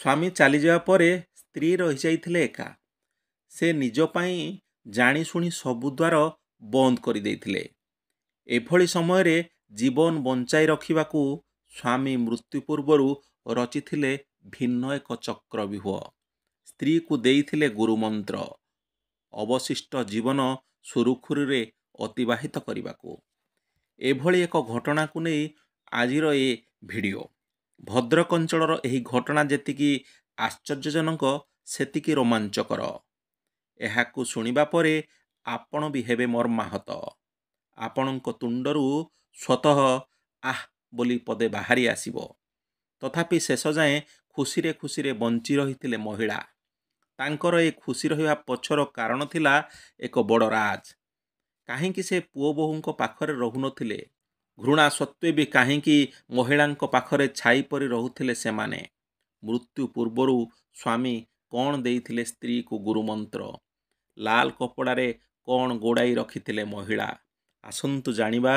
ସ୍ୱାମୀ ଚାଲିଯିବା ପରେ ସ୍ତ୍ରୀ ରହିଯାଇଥିଲେ ଏକା। ସେ ନିଜ ପାଇଁ ଜାଣିଶୁଣି ସବୁ ଦ୍ୱାର ବନ୍ଦ କରିଦେଇଥିଲେ। ଏଭଳି ସମୟରେ ଜୀବନ ବଞ୍ଚାଇ ରଖିବାକୁ ସ୍ୱାମୀ ମୃତ୍ୟୁ ପୂର୍ବରୁ ରଚିଥିଲେ ଭିନ୍ନ ଏକ ଚକ୍ରବ୍ୟୁହ। ସ୍ତ୍ରୀକୁ ଦେଇଥିଲେ ଗୁରୁମନ୍ତ୍ର, ଅବଶିଷ୍ଟ ଜୀବନ ସୁରୁଖୁରୁରେ ଅତିବାହିତ କରିବାକୁ। ଏଭଳି ଏକ ଘଟଣାକୁ ନେଇ ଆଜିର ଏ ଭିଡ଼ିଓ। ଭଦ୍ରକ ଅଞ୍ଚଳର ଏହି ଘଟଣା ଯେତିକି ଆଶ୍ଚର୍ଯ୍ୟଜନକ ସେତିକି ରୋମାଞ୍ଚକର। ଏହାକୁ ଶୁଣିବା ପରେ ଆପଣ ବି ହେବେ ମର୍ମାହତ। ଆପଣଙ୍କ ତୁଣ୍ଡରୁ ସ୍ୱତଃ ଆଃ ବୋଲି ପଦେ ବାହାରି ଆସିବ। ତଥାପି ଶେଷ ଯାଏଁ ଖୁସିରେ ଖୁସିରେ ବଞ୍ଚି ରହିଥିଲେ ମହିଳା। ତାଙ୍କର ଏ ଖୁସି ରହିବା ପଛର କାରଣ ଥିଲା ଏକ ବଡ଼ ରାଜ୍। କାହିଁକି ସେ ପୁଅ ବୋହୂଙ୍କ ପାଖରେ ରହୁନଥିଲେ? ଘୃଣା ସତ୍ତ୍ୱେ ବି କାହିଁକି ମହିଳାଙ୍କ ପାଖରେ ଛାଇ ପରି ରହୁଥିଲେ ସେମାନେ? ମୃତ୍ୟୁ ପୂର୍ବରୁ ସ୍ୱାମୀ କ'ଣ ଦେଇଥିଲେ ସ୍ତ୍ରୀକୁ ଗୁରୁମନ୍ତ୍ର? ଲାଲ କପଡ଼ାରେ କ'ଣ ଗୋଡ଼ାଇ ରଖିଥିଲେ ମହିଳା? ଆସନ୍ତୁ ଜାଣିବା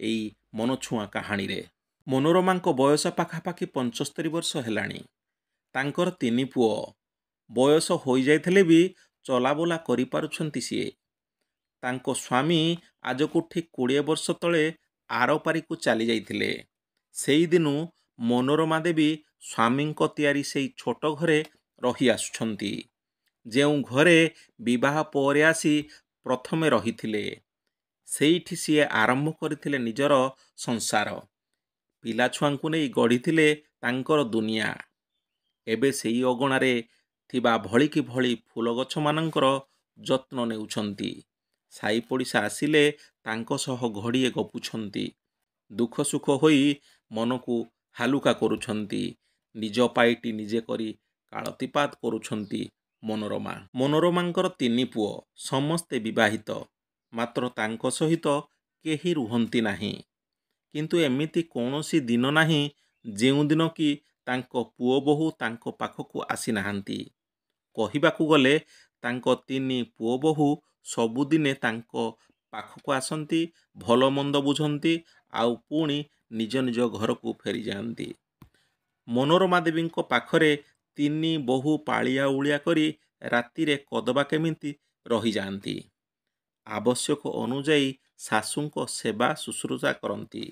ଏଇ ମନଛୁଆଁ କାହାଣୀରେ। ମନୋରମାଙ୍କ ବୟସ ପାଖାପାଖି 75 ବର୍ଷ ହେଲାଣି। ତାଙ୍କର 3 ପୁଅ। ବୟସ ହୋଇଯାଇଥିଲେ ବି ଚଲାବୁଲା କରିପାରୁଛନ୍ତି ସିଏ। ତାଙ୍କ ସ୍ୱାମୀ ଆଜକୁ ଠିକ୍ 20 ବର୍ଷ ତଳେ ଆରପାରିକୁ ଚାଲିଯାଇଥିଲେ। ସେଇଦିନୁ ମନୋରମା ଦେବୀ ସ୍ୱାମୀଙ୍କ ତିଆରି ସେଇ ଛୋଟ ଘରେ ରହି ଆସୁଛନ୍ତି, ଯେଉଁ ଘରେ ବିବାହ ପରେ ଆସି ପ୍ରଥମେ ରହିଥିଲେ। ସେଇଠି ସିଏ ଆରମ୍ଭ କରିଥିଲେ ନିଜର ସଂସାର। ପିଲାଛୁଆଙ୍କୁ ନେଇ ଗଢ଼ିଥିଲେ ତାଙ୍କର ଦୁନିଆ। ଏବେ ସେଇ ଅଗଣାରେ ଥିବା ଭଳିକି ଭଳି ଫୁଲ ଗଛମାନଙ୍କର ଯତ୍ନ ନେଉଛନ୍ତି। ସାଇ ପଡ଼ିଶା ଆସିଲେ ତାଙ୍କ ସହ ଘଡ଼ିଏ ଗପୁଛନ୍ତି। ଦୁଃଖ ସୁଖ ହୋଇ ମନକୁ ହାଲୁକା କରୁଛନ୍ତି। ନିଜ ପାଇଟି ନିଜେ କରି କାଳତିପାତ କରୁଛନ୍ତି ମନୋରମା। ମନୋରମାଙ୍କର 3 ପୁଅ, ସମସ୍ତେ ବିବାହିତ। ମାତ୍ର ତାଙ୍କ ସହିତ କେହି ରୁହନ୍ତି ନାହିଁ। କିନ୍ତୁ ଏମିତି କୌଣସି ଦିନ ନାହିଁ ଯେଉଁଦିନ କି ତାଙ୍କ ପୁଅ ବୋହୂ ତାଙ୍କ ପାଖକୁ ଆସିନାହାନ୍ତି। କହିବାକୁ ଗଲେ ତାଙ୍କ 3 ପୁଅ ବୋହୂ ସବୁଦିନେ ତାଙ୍କ ପାଖକୁ ଆସନ୍ତି, ଭଲ ମନ୍ଦ ବୁଝନ୍ତି, ଆଉ ପୁଣି ନିଜ ନିଜ ଘରକୁ ଫେରିଯାଆନ୍ତି। ମନୋରମା ଦେବୀଙ୍କ ପାଖରେ 3 ବୋହୂ ପାଳିଆ ଉଳିଆ କରି ରାତିରେ କଦବା କେମିତି ରହିଯାଆନ୍ତି। ଆବଶ୍ୟକ ଅନୁଯାୟୀ ଶାଶୁଙ୍କ ସେବା ଶୁଶ୍ରୂଷା କରନ୍ତି।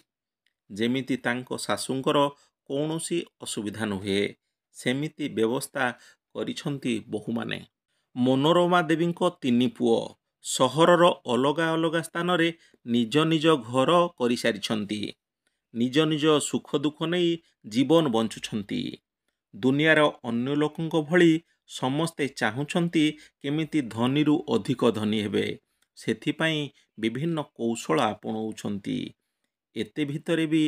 ଯେମିତି ତାଙ୍କ ଶାଶୁଙ୍କର କୌଣସି ଅସୁବିଧା ନୁହେଁ, ସେମିତି ବ୍ୟବସ୍ଥା କରିଛନ୍ତି ବୋହୂମାନେ। ମନୋରମା ଦେବୀଙ୍କ 3 ପୁଅ ସହରର ଅଲଗା ଅଲଗା ସ୍ଥାନରେ ନିଜ ନିଜ ଘର କରିସାରିଛନ୍ତି। ନିଜ ନିଜ ସୁଖ ଦୁଃଖ ନେଇ ଜୀବନ ବଞ୍ଚୁଛନ୍ତି। ଦୁନିଆର ଅନ୍ୟ ଲୋକଙ୍କ ଭଳି ସମସ୍ତେ ଚାହୁଁଛନ୍ତି କେମିତି ଧନୀରୁ ଅଧିକ ଧନୀ ହେବେ। ସେଥିପାଇଁ ବିଭିନ୍ନ କୌଶଳ ଆପଣାଉଛନ୍ତି। ଏତେ ଭିତରେ ବି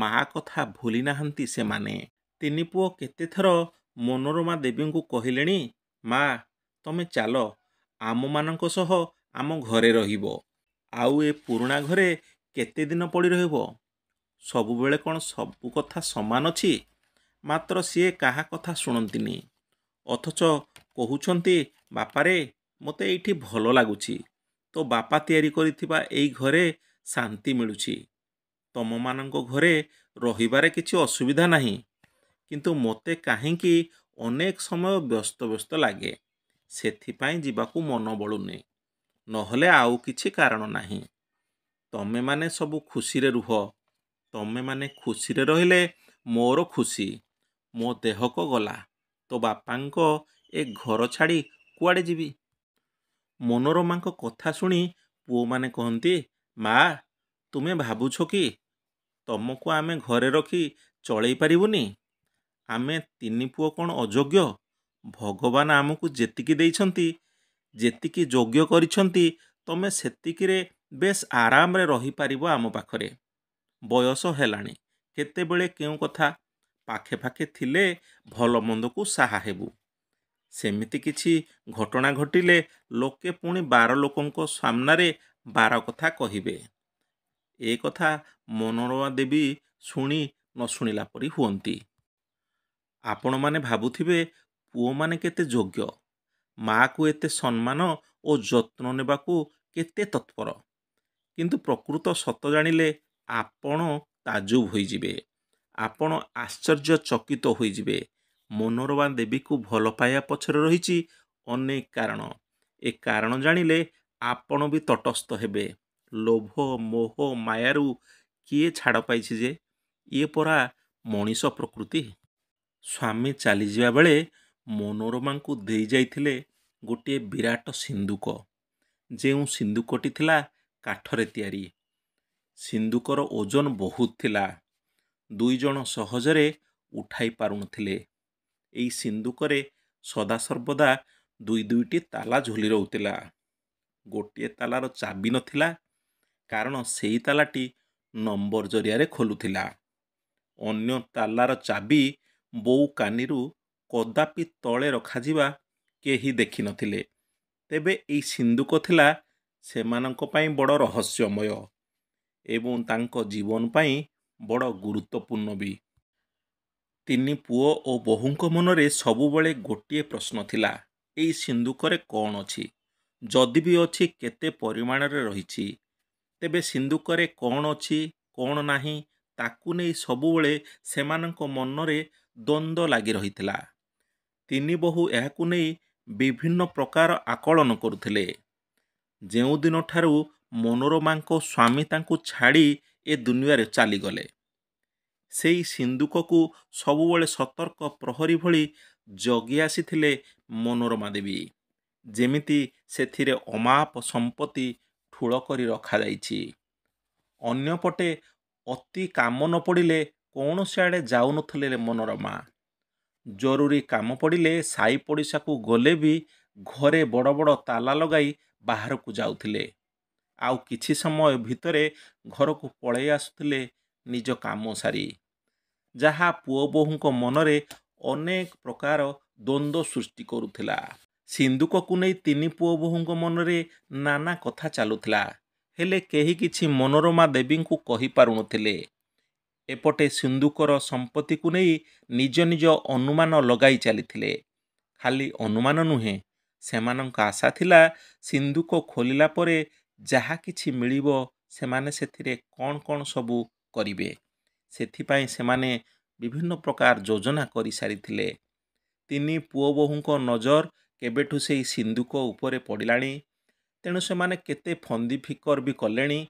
ମା କଥା ଭୁଲି ନାହାନ୍ତି ସେମାନେ। 3 ପୁଅ କେତେଥର ମନୋରମା ଦେବୀଙ୍କୁ କହିଲେଣି, ମା ତମେ ଚାଲ ଆମମାନଙ୍କ ସହ ଆମ ଘରେ ରହିବ। ଆଉ ଏ ପୁରୁଣା ଘରେ କେତେ ଦିନ ପଡ଼ି ରହିବ? ସବୁବେଳେ କ'ଣ ସବୁ କଥା ସମାନ ଅଛି? ମାତ୍ର ସିଏ କାହା କଥା ଶୁଣନ୍ତିନି। ଅଥଚ କହୁଛନ୍ତି, ବାପାରେ ମୋତେ ଏଇଠି ଭଲ ଲାଗୁଛି। ତୋ ବାପା ତିଆରି କରିଥିବା ଏଇ ଘରେ ଶାନ୍ତି ମିଳୁଛି। ତମମାନଙ୍କ ଘରେ ରହିବାରେ କିଛି ଅସୁବିଧା ନାହିଁ। କିନ୍ତୁ ମୋତେ କାହିଁକି ଅନେକ ସମୟ ବ୍ୟସ୍ତ ବ୍ୟସ୍ତ ଲାଗେ। ସେଥିପାଇଁ ଯିବାକୁ ମନ ବଳୁନି। ନହେଲେ ଆଉ କିଛି କାରଣ ନାହିଁ। ତମେମାନେ ସବୁ ଖୁସିରେ ରୁହ। ତମେମାନେ ଖୁସିରେ ରହିଲେ ମୋର ଖୁସି। ମୋ ଦେହକ ଗଲା, ତୋ ବାପାଙ୍କ ଏ ଘର ଛାଡ଼ି କୁଆଡ଼େ ଯିବି? ମନୋରମାଙ୍କ କଥା ଶୁଣି ପୁଅମାନେ କହନ୍ତି, ମା ତୁମେ ଭାବୁଛ କି ତମକୁ ଆମେ ଘରେ ରଖି ଚଳେଇ ପାରିବୁନି? ଆମେ 3 ପୁଅ କ'ଣ ଅଯୋଗ୍ୟ? ଭଗବାନ ଆମକୁ ଯେତିକି ଦେଇଛନ୍ତି, ଯେତିକି ଯୋଗ୍ୟ କରିଛନ୍ତି, ତମେ ସେତିକିରେ ବେଶ ଆରାମରେ ରହିପାରିବ ଆମ ପାଖରେ। ବୟସ ହେଲାଣି, କେତେବେଳେ କେଉଁ କଥା ପାଖେ ପାଖେ ଥିଲେ ଭଲ ମନ୍ଦକୁ ସାହା ହେବୁ। ସେମିତି କିଛି ଘଟଣା ଘଟିଲେ ଲୋକେ ପୁଣି 12 ଲୋକଙ୍କ ସାମ୍ନାରେ 12 କଥା କହିବେ। ଏ କଥା ମନୋରମା ଦେବୀ ଶୁଣି ନ ଶୁଣିଲା ପରି ହୁଅନ୍ତି। ଆପଣମାନେ ଭାବୁଥିବେ ପୁଅମାନେ କେତେ ଯୋଗ୍ୟ, ମାଆକୁ ଏତେ ସମ୍ମାନ ଓ ଯତ୍ନ ନେବାକୁ କେତେ ତତ୍ପର। କିନ୍ତୁ ପ୍ରକୃତ ସତ ଜାଣିଲେ ଆପଣ ତାଜୁବ ହୋଇଯିବେ। ଆପଣ ଆଶ୍ଚର୍ଯ୍ୟଚକିତ ହୋଇଯିବେ। ମନୋରମା ଦେବୀକୁ ଭଲ ପାଇବା ପଛରେ ରହିଛି ଅନେକ କାରଣ। ଏ କାରଣ ଜାଣିଲେ ଆପଣ ବି ତଟସ୍ଥ ହେବେ। ଲୋଭ, ମୋହ, ମାୟାରୁ କିଏ ଛାଡ଼ ପାଇଛି ଯେ? ଇଏ ପରା ମଣିଷ ପ୍ରକୃତି। ସ୍ୱାମୀ ଚାଲିଯିବା ବେଳେ ମନୋରମାଙ୍କୁ ଦେଇଯାଇଥିଲେ ଗୋଟିଏ ବିରାଟ ସିନ୍ଦୁକ। ଯେଉଁ ସିନ୍ଦୁକଟି ଥିଲା କାଠରେ ତିଆରି। ସିନ୍ଦୁକର ଓଜନ ବହୁତ ଥିଲା। ଦୁଇଜଣ ସହଜରେ ଉଠାଇ ପାରୁନଥିଲେ। ଏଇ ସିନ୍ଦୁକରେ ସଦାସର୍ବଦା ଦୁଇ ଦୁଇଟି ତାଲା ଝୁଲି ରହୁଥିଲା। ଗୋଟିଏ ତାଲାର ଚାବି ନଥିଲା, କାରଣ ସେଇ ତାଲାଟି ନମ୍ବର ଜରିଆରେ ଖୋଲୁଥିଲା। ଅନ୍ୟ ତାଲାର ଚାବି ବୋଉ କାନିରୁ କଦାପି ତଳେ ରଖାଯିବା କେହି ଦେଖିନଥିଲେ। ତେବେ ଏଇ ସିନ୍ଦୁକ ଥିଲା ସେମାନଙ୍କ ପାଇଁ ବଡ଼ ରହସ୍ୟମୟ ଏବଂ ତାଙ୍କ ଜୀବନ ପାଇଁ ବଡ଼ ଗୁରୁତ୍ୱପୂର୍ଣ୍ଣ ବି। ତିନି ପୁଅ ଓ ବୋହୂଙ୍କ ମନରେ ସବୁବେଳେ ଗୋଟିଏ ପ୍ରଶ୍ନ ଥିଲା, ଏଇ ସିନ୍ଦୁକରେ କ'ଣ ଅଛି? ଯଦି ବି ଅଛି, କେତେ ପରିମାଣରେ ରହିଛି? ତେବେ ସିନ୍ଦୁକରେ କ'ଣ ଅଛି, କ'ଣ ନାହିଁ, ତାକୁ ନେଇ ସବୁବେଳେ ସେମାନଙ୍କ ମନରେ ଦ୍ୱନ୍ଦ୍ୱ ଲାଗି ରହିଥିଲା। ତିନି ବୋହୂ ଏହାକୁ ନେଇ ବିଭିନ୍ନ ପ୍ରକାର ଆକଳନ କରୁଥିଲେ। ଯେଉଁଦିନଠାରୁ ମନୋରମାଙ୍କ ସ୍ୱାମୀ ତାଙ୍କୁ ଛାଡ଼ି ଏ ଦୁନିଆରେ ଚାଲିଗଲେ, ସେଇ ସିନ୍ଦୁକକୁ ସବୁବେଳେ ସତର୍କ ପ୍ରହରୀ ଭଳି ଜଗି ଆସିଥିଲେ ମନୋରମା ଦେବୀ, ଯେମିତି ସେଥିରେ ଅମାପ ସମ୍ପତ୍ତି ଠୁଳ କରି ରଖାଯାଇଛି। ଅନ୍ୟପଟେ ଅତି କାମ ନ ପଡ଼ିଲେ କୌଣସି ଆଡ଼େ ଯାଉନଥିଲେ ମନୋରମା। ଜରୁରୀ କାମ ପଡ଼ିଲେ ସାଇ ପଡ଼ିଶାକୁ ଗଲେ ବି ଘରେ ବଡ଼ ବଡ଼ ତାଲା ଲଗାଇ ବାହାରକୁ ଯାଉଥିଲେ। ଆଉ କିଛି ସମୟ ଭିତରେ ଘରକୁ ପଳେଇ ଆସୁଥିଲେ ନିଜ କାମ ସାରି। ଯାହା ପୁଅ ବୋହୂଙ୍କ ମନରେ ଅନେକ ପ୍ରକାର ଦ୍ୱନ୍ଦ୍ୱ ସୃଷ୍ଟି କରୁଥିଲା। ସିନ୍ଦୁକକୁ ନେଇ ତିନି ପୁଅ ବୋହୂଙ୍କ ମନରେ ନାନା କଥା ଚାଲୁଥିଲା। ହେଲେ କେହି କିଛି ମନୋରମା ଦେବୀଙ୍କୁ କହିପାରୁନଥିଲେ। ଏପଟେ ସିନ୍ଦୁକର ସମ୍ପତ୍ତିକୁ ନେଇ ନିଜ ନିଜ ଅନୁମାନ ଲଗାଇ ଚାଲିଥିଲେ। ଖାଲି ଅନୁମାନ ନୁହେଁ, ସେମାନଙ୍କ ଆଶା ଥିଲା ସିନ୍ଦୁକ ଖୋଲିଲା ପରେ ଯାହା କିଛି ମିଳିବ ସେମାନେ ସେଥିରେ କ'ଣ କ'ଣ ସବୁ କରିବେ। ସେଥିପାଇଁ ସେମାନେ ବିଭିନ୍ନ ପ୍ରକାର ଯୋଜନା କରିସାରିଥିଲେ। ତିନି ପୁଅ ବୋହୂଙ୍କ ନଜର କେବେଠୁ ସେଇ ସିନ୍ଦୁକ ଉପରେ ପଡ଼ିଲାଣି। ତେଣୁ ସେମାନେ କେତେ ଫନ୍ଦି ଫିକର ବି କଲେଣି,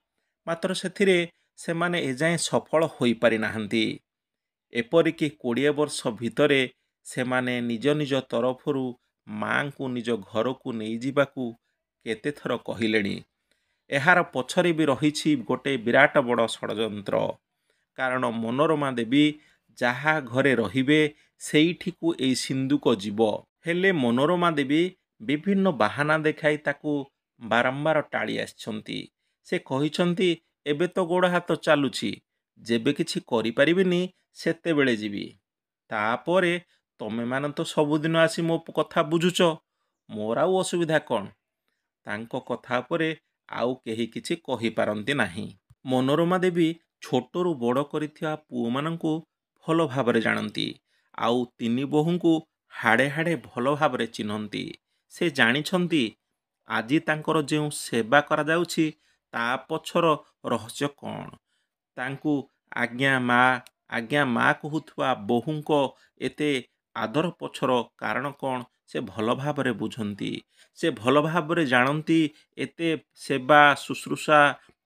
ମାତ୍ର ସେଥିରେ ସେମାନେ ଏଯାଏଁ ସଫଳ ହୋଇପାରିନାହାନ୍ତି। ଏପରିକି 20 ବର୍ଷ ଭିତରେ ସେମାନେ ନିଜ ନିଜ ତରଫରୁ ମାଆଙ୍କୁ ନିଜ ଘରକୁ ନେଇଯିବାକୁ କେତେଥର କହିଲେଣି। ଏହାର ପଛରେ ବି ରହିଛି ଗୋଟେ ବିରାଟ ବଡ଼ ଷଡ଼ଯନ୍ତ୍ର। କାରଣ ମନୋରମା ଦେବୀ ଯାହା ଘରେ ରହିବେ ସେଇଠିକୁ ଏଇ ସିନ୍ଦୁକ ଯିବ। ହେଲେ ମନୋରମା ଦେବୀ ବିଭିନ୍ନ ବାହାନା ଦେଖାଇ ତାକୁ ବାରମ୍ବାର ଟାଳି ଆସିଛନ୍ତି। ସେ କହିଛନ୍ତି, ଏବେ ତ ଗୋଡ଼ ହାତ ଚାଲୁଛି, ଯେବେ କିଛି କରିପାରିବିନି ସେତେବେଳେ ଯିବି। ତାପରେ ତମେମାନେ ତ ସବୁଦିନ ଆସି ମୋ କଥା ବୁଝୁଛ, ମୋର ଆଉ ଅସୁବିଧା କ'ଣ? ତାଙ୍କ କଥା ଉପରେ ଆଉ କେହି କିଛି କହିପାରନ୍ତି ନାହିଁ। ମନୋରମା ଦେବୀ ଛୋଟରୁ ବଡ଼ କରିଥିବା ପୁଅମାନଙ୍କୁ ଭଲ ଭାବରେ ଜାଣନ୍ତି, ଆଉ ତିନି ବୋହୂଙ୍କୁ ହାଡ଼େ ହାଡ଼େ ଭଲ ଭାବରେ ଚିହ୍ନନ୍ତି। ସେ ଜାଣିଛନ୍ତି ଆଜି ତାଙ୍କର ଯେଉଁ ସେବା କରାଯାଉଛି ତା ପଛର ରହସ୍ୟ କ'ଣ। ତାଙ୍କୁ ଆଜ୍ଞା ମା, ଆଜ୍ଞା ମା କହୁଥିବା ବୋହୂଙ୍କ ଏତେ ଆଦର ପଛର କାରଣ କ'ଣ ସେ ଭଲ ଭାବରେ ବୁଝନ୍ତି। ସେ ଭଲ ଭାବରେ ଜାଣନ୍ତି ଏତେ ସେବା, ଶୁଶ୍ରୂଷା,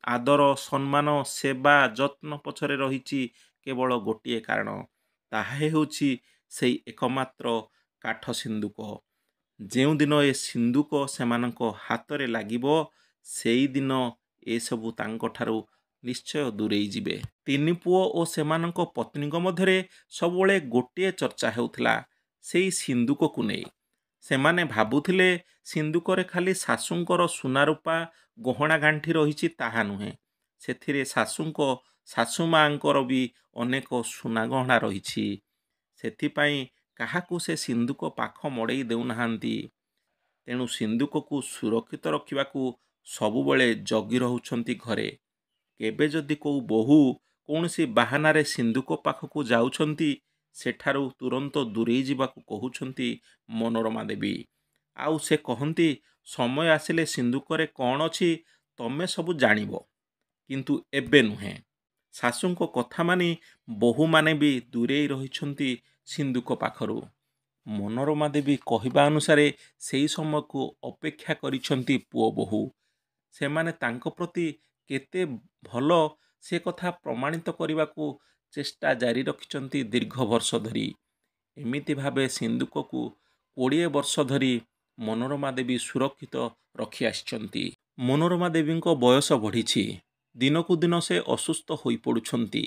ଆଦର, ସମ୍ମାନ, ସେବା, ଯତ୍ନ ପଛରେ ରହିଛି କେବଳ ଗୋଟିଏ କାରଣ। ତାହା ହେଉଛି ସେଇ ଏକମାତ୍ର କାଠ ସିନ୍ଦୁକ। ଯେଉଁଦିନ ଏ ସିନ୍ଦୁକ ସେମାନଙ୍କ ହାତରେ ଲାଗିବ, ସେଇଦିନ ଏସବୁ ତାଙ୍କଠାରୁ ନିଶ୍ଚୟ ଦୂରେଇ ଯିବେ। ତିନି ପୁଅ ଓ ସେମାନଙ୍କ ପତ୍ନୀଙ୍କ ମଧ୍ୟରେ ସବୁବେଳେ ଗୋଟିଏ ଚର୍ଚ୍ଚା ହେଉଥିଲା ସେଇ ସିନ୍ଦୁକକୁ ନେଇ। ସେମାନେ ଭାବୁଥିଲେ ସିନ୍ଦୁକରେ ଖାଲି ଶାଶୁଙ୍କର ସୁନା ରୂପା ଗହଣା ଗାଣ୍ଠି ରହିଛି ତାହା ନୁହେଁ, ସେଥିରେ ଶାଶୁଙ୍କ ଶାଶୁମାଙ୍କର ବି ଅନେକ ସୁନା ଗହଣା ରହିଛି। ସେଥିପାଇଁ କାହାକୁ ସେ ସିନ୍ଦୁକ ପାଖ ମଡ଼େଇ ଦେଉନାହାନ୍ତି। ତେଣୁ ସିନ୍ଦୁକକୁ ସୁରକ୍ଷିତ ରଖିବାକୁ ସବୁବେଳେ ଜଗି ରହୁଛନ୍ତି ଘରେ। କେବେ ଯଦି କୋଉ ବୋହୂ କୌଣସି ବାହାନାରେ ସିନ୍ଦୁକ ପାଖକୁ ଯାଉଛନ୍ତି, ସେଠାରୁ ତୁରନ୍ତ ଦୂରେଇ ଯିବାକୁ କହୁଛନ୍ତି ମନୋରମା ଦେବୀ। ଆଉ ସେ କହନ୍ତି, ସମୟ ଆସିଲେ ସିନ୍ଦୁକରେ କ'ଣ ଅଛି ତମେ ସବୁ ଜାଣିବ, କିନ୍ତୁ ଏବେ ନୁହେଁ। ଶାଶୁଙ୍କ କଥା ମାନି ବୋହୂମାନେ ବି ଦୂରେଇ ରହିଛନ୍ତି ସିନ୍ଦୁକ ପାଖରୁ। ମନୋରମା ଦେବୀ କହିବା ଅନୁସାରେ ସେଇ ସମୟକୁ ଅପେକ୍ଷା କରିଛନ୍ତି ପୁଅ ବୋହୂ। ସେମାନେ ତାଙ୍କ ପ୍ରତି କେତେ ଭଲ ସେ କଥା ପ୍ରମାଣିତ କରିବାକୁ ଚେଷ୍ଟା ଜାରି ରଖିଛନ୍ତି ଦୀର୍ଘ ବର୍ଷ ଧରି। ଏମିତି ଭାବେ ସିନ୍ଦୁକକୁ 20 ବର୍ଷ ଧରି ମନୋରମା ଦେବୀ ସୁରକ୍ଷିତ ରଖି ଆସିଛନ୍ତି। ମନୋରମା ଦେବୀଙ୍କ ବୟସ ବଢ଼ିଛି। ଦିନକୁ ଦିନ ସେ ଅସୁସ୍ଥ ହୋଇପଡ଼ୁଛନ୍ତି।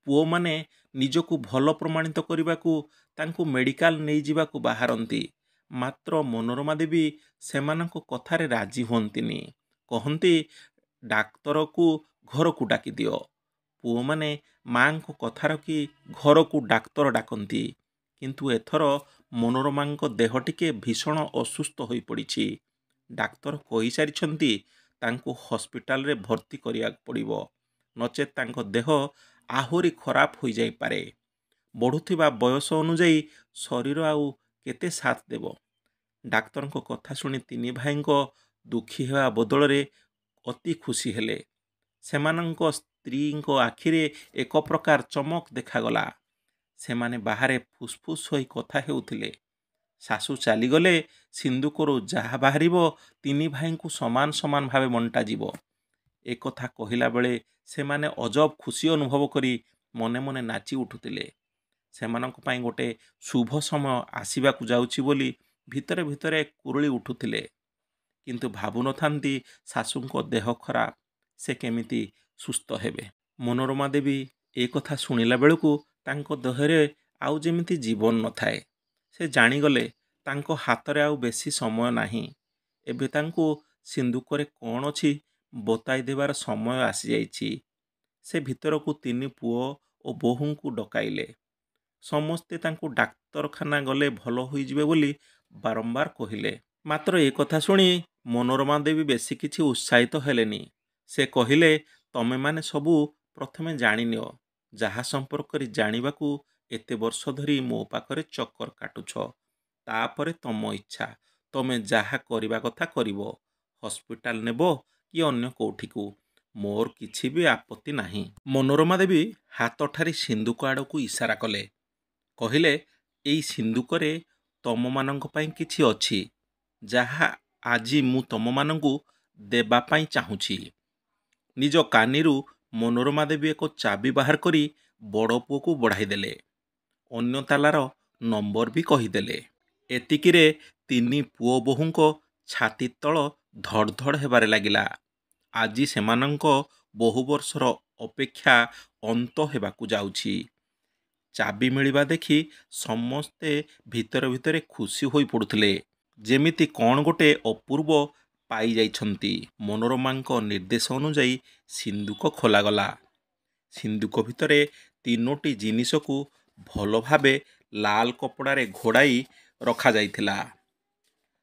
ପୁଅମାନେ ନିଜକୁ ଭଲ ପ୍ରମାଣିତ କରିବାକୁ ତାଙ୍କୁ ମେଡ଼ିକାଲ ନେଇଯିବାକୁ ବାହାରନ୍ତି। ମାତ୍ର ମନୋରମା ଦେବୀ ସେମାନଙ୍କ କଥାରେ ରାଜି ହୁଅନ୍ତିନି। କହନ୍ତି, ଡାକ୍ତରକୁ ଘରକୁ ଡାକିଦିଅ। ପୁଅମାନେ ମାଆଙ୍କ କଥା ରଖି ଘରକୁ ଡାକ୍ତର ଡାକନ୍ତି। କିନ୍ତୁ ଏଥର ମନୋରମାଙ୍କ ଦେହ ଟିକେ ଭୀଷଣ ଅସୁସ୍ଥ ହୋଇପଡ଼ିଛି। ଡାକ୍ତର କହିସାରିଛନ୍ତି ତାଙ୍କୁ ହସ୍ପିଟାଲରେ ଭର୍ତ୍ତି କରିବାକୁ ପଡ଼ିବ, ନଚେତ୍ ତାଙ୍କ ଦେହ ଆହୁରି ଖରାପ ହୋଇଯାଇପାରେ। ବଢ଼ୁଥିବା ବୟସ ଅନୁଯାୟୀ ଶରୀର ଆଉ କେତେ ସାଥ ଦେବ? ଡାକ୍ତରଙ୍କ କଥା ଶୁଣି ତିନି ଭାଇଙ୍କ ଦୁଃଖୀ ହେବା ବଦଳରେ ଅତି ଖୁସି ହେଲେ। ସେମାନଙ୍କ ସ୍ତ୍ରୀଙ୍କ ଆଖିରେ ଏକ ପ୍ରକାର ଚମକ ଦେଖାଗଲା। ସେମାନେ ବାହାରେ ଫୁସଫୁସ୍ ହୋଇ କଥା ହେଉଥିଲେ। ଶାଶୁ ଚାଲିଗଲେ ସିନ୍ଦୁକରୁ ଯାହା ବାହାରିବ ତିନି ଭାଇଙ୍କୁ ସମାନ ସମାନ ଭାବେ ବଣ୍ଟାଯିବ। ଏକଥା କହିଲା ବେଳେ ସେମାନେ ଅଜବ ଖୁସି ଅନୁଭବ କରି ମନେ ମନେ ନାଚି ଉଠୁଥିଲେ। ସେମାନଙ୍କ ପାଇଁ ଗୋଟେ ଶୁଭ ସମୟ ଆସିବାକୁ ଯାଉଛି ବୋଲି ଭିତରେ ଭିତରେ କୁରୁଳି ଉଠୁଥିଲେ। କିନ୍ତୁ ଭାବୁନଥାନ୍ତି ଶାଶୁଙ୍କ ଦେହ ଖରାପ, ସେ କେମିତି ସୁସ୍ଥ ହେବେ। ମନୋରମା ଦେବୀ ଏ କଥା ଶୁଣିଲା ବେଳକୁ ତାଙ୍କ ଦେହରେ ଆଉ ଯେମିତି ଜୀବନ ନଥାଏ। ସେ ଜାଣିଗଲେ ତାଙ୍କ ହାତରେ ଆଉ ବେଶୀ ସମୟ ନାହିଁ। ଏବେ ତାଙ୍କୁ ସିନ୍ଦୁକରେ କ'ଣ ଅଛି ବତାଇ ଦେବାର ସମୟ ଆସିଯାଇଛି। ସେ ଭିତରକୁ ତିନି ପୁଅ ଓ ବୋହୂଙ୍କୁ ଡକାଇଲେ। ସମସ୍ତେ ତାଙ୍କୁ ଡାକ୍ତରଖାନା ଗଲେ ଭଲ ହୋଇଯିବେ ବୋଲି ବାରମ୍ବାର କହିଲେ। ମାତ୍ର ଏ କଥା ଶୁଣି ମନୋରମା ଦେବୀ ବେଶୀ କିଛି ଉତ୍ସାହିତ ହେଲେନି। ସେ କହିଲେ, ତମେମାନେ ସବୁ ପ୍ରଥମେ ଜାଣିନିଅ ଯାହା ସମ୍ପର୍କରେ ଜାଣିବାକୁ ଏତେ ବର୍ଷ ଧରି ମୋ ପାଖରେ ଚକ୍କର କାଟୁଛ। ତାପରେ ତମ ଇଚ୍ଛା, ତମେ ଯାହା କରିବା କଥା କରିବ। ହସ୍ପିଟାଲ ନେବ କି ଅନ୍ୟ କୋଉଠିକୁ, ମୋର କିଛି ବି ଆପତ୍ତି ନାହିଁ। ମନୋରମା ଦେବୀ ହାତ ଠାରି ସିନ୍ଦୁକ ଆଡ଼କୁ ଇସାରା କଲେ। କହିଲେ, ଏଇ ସିନ୍ଦୁକରେ ତମମାନଙ୍କ ପାଇଁ କିଛି ଅଛି, ଯାହା ଆଜି ମୁଁ ତମମାନଙ୍କୁ ଦେବା ପାଇଁ ଚାହୁଁଛି। ନିଜ କାନିରୁ ମନୋରମା ଦେବୀ ଏକ ଚାବି ବାହାର କରି ବଡ଼ ପୁଅକୁ ବଢ଼ାଇଦେଲେ। ଅନ୍ୟ ତାଲାର ନମ୍ବର ବି କହିଦେଲେ। ଏତିକିରେ ତିନି ପୁଅ ବୋହୂଙ୍କ ଛାତି ତଳ ଧଡ଼ ଧଡ଼ ହେବାରେ ଲାଗିଲା। ଆଜି ସେମାନଙ୍କ ବହୁ ବର୍ଷର ଅପେକ୍ଷା ଅନ୍ତ ହେବାକୁ ଯାଉଛି। ଚାବି ମିଳିବା ଦେଖି ସମସ୍ତେ ଭିତରେ ଭିତରେ ଖୁସି ହୋଇପଡ଼ୁଥିଲେ, ଯେମିତି କ'ଣ ଗୋଟେ ଅପୂର୍ବ ପାଇଯାଇଛନ୍ତି। ମନୋରମାଙ୍କ ନିର୍ଦ୍ଦେଶ ଅନୁଯାୟୀ ସିନ୍ଦୁକ ଖୋଲାଗଲା। ସିନ୍ଦୁକ ଭିତରେ ତିନୋଟି ଜିନିଷକୁ ଭଲ ଭାବେ ଲାଲ କପଡ଼ାରେ ଘୋଡ଼ାଇ ରଖାଯାଇଥିଲା।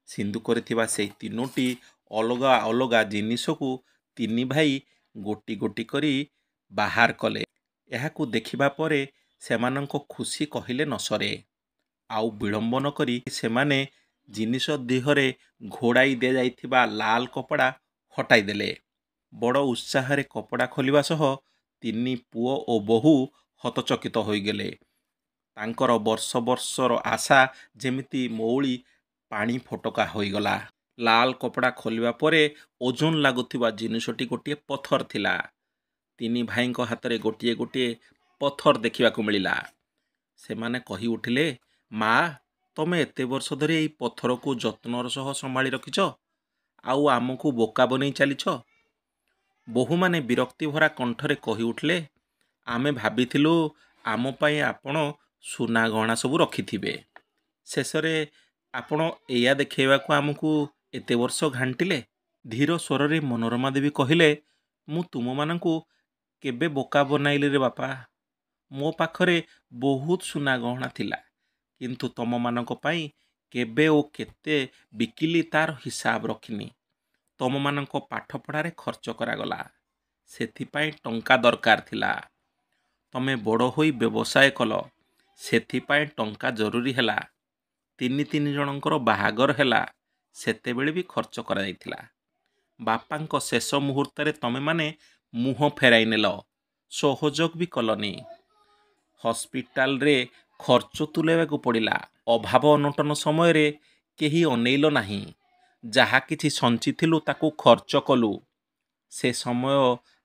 ସିନ୍ଦୁକରେ ଥିବା ସେଇ ତିନୋଟି ଅଲଗା ଅଲଗା ଜିନିଷକୁ ତିନି ଭାଇ ଗୋଟି ଗୋଟି କରି ବାହାର କଲେ। ଏହାକୁ ଦେଖିବା ପରେ ସେମାନଙ୍କ ଖୁସି କହିଲେ ନ ସରେ। ଆଉ ବିଳମ୍ବ ନ କରି ସେମାନେ ଜିନିଷ ଦେହରେ ଘୋଡ଼ାଇ ଦିଆଯାଇଥିବା ଲାଲ କପଡ଼ା ହଟାଇ ଦେଲେ। ବଡ଼ ଉତ୍ସାହରେ କପଡ଼ା ଖୋଲିବା ସହ ତିନି ପୁଅ ଓ ବୋହୂ ହତଚକିତ ହୋଇଗଲେ। ତାଙ୍କର ବର୍ଷ ବର୍ଷର ଆଶା ଯେମିତି ମଉଳି ପାଣି ଫୋଟକା ହୋଇଗଲା। ଲାଲ କପଡ଼ା ଖୋଲିବା ପରେ ଓଜନ ଲାଗୁଥିବା ଜିନିଷଟି ଗୋଟିଏ ପଥର ଥିଲା। ତିନି ଭାଇଙ୍କ ହାତରେ ଗୋଟିଏ ଗୋଟିଏ ପଥର ଦେଖିବାକୁ ମିଳିଲା। ସେମାନେ କହି ଉଠିଲେ, ମା, ତମେ ଏତେ ବର୍ଷ ଧରି ଏଇ ପଥରକୁ ଯତ୍ନର ସହ ସମ୍ଭାଳି ରଖିଛ, ଆଉ ଆମକୁ ବୋକା ବନେଇ ଚାଲିଛ। ବୋହୂମାନେ ବିରକ୍ତି ଭରା କଣ୍ଠରେ କହି ଉଠିଲେ, ଆମେ ଭାବିଥିଲୁ ଆମ ପାଇଁ ଆପଣ ସୁନା ଗହଣା ସବୁ ରଖିଥିବେ। ଶେଷରେ ଆପଣ ଏଇଆ ଦେଖେଇବାକୁ ଆମକୁ ଏତେ ବର୍ଷ ଘାଣ୍ଟିଲେ। ଧୀର ସ୍ୱରରେ ମନୋରମା ଦେବୀ କହିଲେ, ମୁଁ ତୁମମାନଙ୍କୁ କେବେ ବୋକା ବନାଇଲି ରେ ବାପା? ମୋ ପାଖରେ ବହୁତ ସୁନା ଗହଣା ଥିଲା, କିନ୍ତୁ ତମମାନଙ୍କ ପାଇଁ କେବେ ଓ କେତେ ବିକିଲି ତାର ହିସାବ ରଖିନି। ତମମାନଙ୍କ ପାଠପଢ଼ାରେ ଖର୍ଚ୍ଚ କରାଗଲା, ସେଥିପାଇଁ ଟଙ୍କା ଦରକାର ଥିଲା। ତମେ ବଡ଼ ହୋଇ ବ୍ୟବସାୟ କଲ, ସେଥିପାଇଁ ଟଙ୍କା ଜରୁରୀ ହେଲା। ତିନି ତିନି ଜଣଙ୍କର ବାହାଘର ହେଲା, ସେତେବେଳେ ବି ଖର୍ଚ୍ଚ କରାଯାଇଥିଲା। ବାପାଙ୍କ ଶେଷ ମୁହୂର୍ତ୍ତରେ ତମେମାନେ ମୁହଁ ଫେରାଇ ନେଲ, ସହଯୋଗ ବି କଲନି। ହସ୍ପିଟାଲରେ ଖର୍ଚ୍ଚ ତୁଲାଇବାକୁ ପଡ଼ିଲା। ଅଭାବ ଅନଟନ ସମୟରେ କେହି ଅନେଇଲ ନାହିଁ। ଯାହା କିଛି ସଞ୍ଚିଥିଲୁ ତାକୁ ଖର୍ଚ୍ଚ କଲୁ। ସେ ସମୟ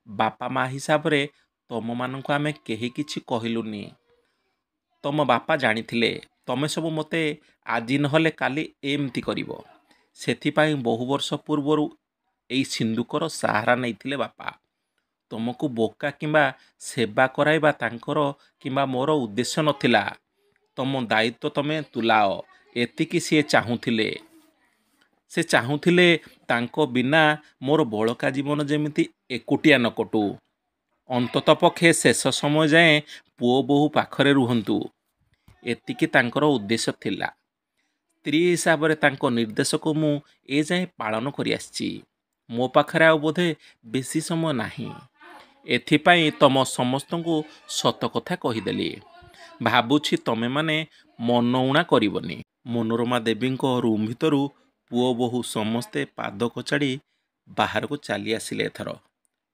ବାପା ମା ହିସାବରେ ତମମାନଙ୍କୁ ଆମେ କେହି କିଛି କହିଲୁନି। ତମ ବାପା ଜାଣିଥିଲେ ତମେ ସବୁ ମୋତେ ଆଜି ନହେଲେ କାଲି ଏମିତି କରିବ। ସେଥିପାଇଁ ବହୁ ବର୍ଷ ପୂର୍ବରୁ ଏଇ ସିନ୍ଦୁକର ସାହାରା ନେଇଥିଲେ ବାପା। ତମକୁ ବୋକା କିମ୍ବା ସେବା କରାଇବା ତାଙ୍କର କିମ୍ବା ମୋର ଉଦ୍ଦେଶ୍ୟ ନଥିଲା। ତମ ଦାୟିତ୍ୱ ତମେ ତୁଲାଅ, ଏତିକି ସିଏ ଚାହୁଁଥିଲେ। ସେ ଚାହୁଁଥିଲେ ତାଙ୍କ ବିନା ମୋର ବଳକା ଜୀବନ ଯେମିତି ଏକୁଟିଆ ନ କଟୁ। ଅନ୍ତତଃପକ୍ଷେ ଶେଷ ସମୟ ଯାଏଁ ପୁଅ ବୋହୂ ପାଖରେ ରୁହନ୍ତୁ, ଏତିକି ତାଙ୍କର ଉଦ୍ଦେଶ୍ୟ ଥିଲା। ସ୍ତ୍ରୀ ହିସାବରେ ତାଙ୍କ ନିର୍ଦ୍ଦେଶକୁ ମୁଁ ଏଯାଏଁ ପାଳନ କରିଆସିଛି। ମୋ ପାଖରେ ଆଉ ବୋଧେ ବେଶୀ ସମୟ ନାହିଁ। ଏଥିପାଇଁ ତମ ସମସ୍ତଙ୍କୁ ସତ କଥା କହିଦେଲି। ଭାବୁଛି ତମେମାନେ ମନ ଊଣା କରିବନି। ମନୋରମା ଦେବୀଙ୍କ ରୁମ୍ ଭିତରୁ ପୁଅ ବୋହୂ ସମସ୍ତେ ପାଦ କଚାଡ଼ି ବାହାରକୁ ଚାଲି ଆସିଲେ ଏଥର।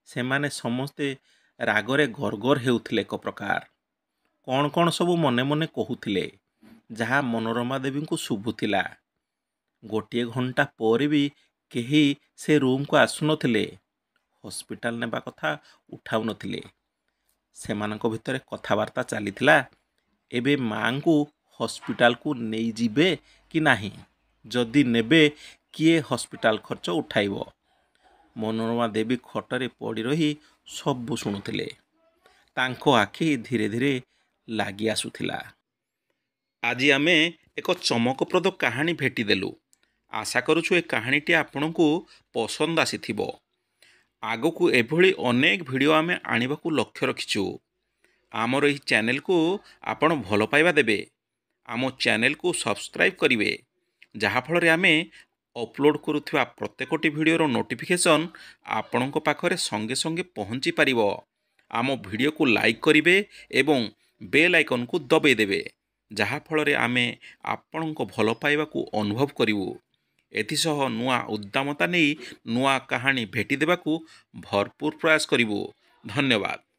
ସେମାନେ ସମସ୍ତେ ରାଗରେ ଗରଗର ହେଉଥିଲେ ଏକ ପ୍ରକାର। କ'ଣ କ'ଣ ସବୁ ମନେ ମନେ କହୁଥିଲେ, ଯାହା ମନୋରମା ଦେବୀଙ୍କୁ ଶୁଭୁଥିଲା। ଗୋଟିଏ ଘଣ୍ଟା ପରେ ବି କେହି ସେ ରୁମ୍କୁ ଆସୁନଥିଲେ। ହସ୍ପିଟାଲ ନେବା କଥା ଉଠାଉନଥିଲେ। ସେମାନଙ୍କ ଭିତରେ କଥାବାର୍ତ୍ତା ଚାଲିଥିଲା, ଏବେ ମାଆଙ୍କୁ ହସ୍ପିଟାଲକୁ ନେଇଯିବେ କି ନାହିଁ? ଯଦି ନେବେ, କିଏ ହସ୍ପିଟାଲ ଖର୍ଚ୍ଚ ଉଠାଇବ? ମନୋରମା ଦେବୀ ଖଟରେ ପଡ଼ି ରହି ସବୁ ଶୁଣୁଥିଲେ। ତାଙ୍କ ଆଖି ଧୀରେ ଧୀରେ ଲାଗି ଆସୁଥିଲା। ଆଜି ଆମେ ଏକ ଚମକପ୍ରଦ କାହାଣୀ ଭେଟିଦେଲୁ। ଆଶା କରୁଛୁ ଏ କାହାଣୀଟି ଆପଣଙ୍କୁ ପସନ୍ଦ ଆସିଥିବ। ଆଗକୁ ଏଭଳି ଅନେକ ଭିଡ଼ିଓ ଆମେ ଆଣିବାକୁ ଲକ୍ଷ୍ୟ ରଖିଛୁ। ଆମର ଏହି ଚ୍ୟାନେଲକୁ ଆପଣ ଭଲ ପାଇବା ଦେବେ। ଆମ ଚ୍ୟାନେଲକୁ ସବସ୍କ୍ରାଇବ୍ କରିବେ, ଯାହାଫଳରେ ଆମେ ଅପଲୋଡ଼ କରୁଥିବା ପ୍ରତ୍ୟେକଟି ଭିଡ଼ିଓର ନୋଟିଫିକେସନ୍ ଆପଣଙ୍କ ପାଖରେ ସଙ୍ଗେ ସଙ୍ଗେ ପହଞ୍ଚି ପାରିବ। ଆମ ଭିଡ଼ିଓକୁ ଲାଇକ୍ କରିବେ ଏବଂ ବେଲ୍ ଆଇକନ୍କୁ ଦବାଇ ଦେବେ, ଯାହାଫଳରେ ଆମେ ଆପଣଙ୍କ ଭଲ ପାଇବାକୁ ଅନୁଭବ କରିବୁ। ଏଥିସହ ନୂଆ ଉଦ୍ଦାମତା ନେଇ ନୂଆ କାହାଣୀ ଭେଟି ଦେବାକୁ ଭରପୁର ପ୍ରୟାସ କରିବୁ। ଧନ୍ୟବାଦ।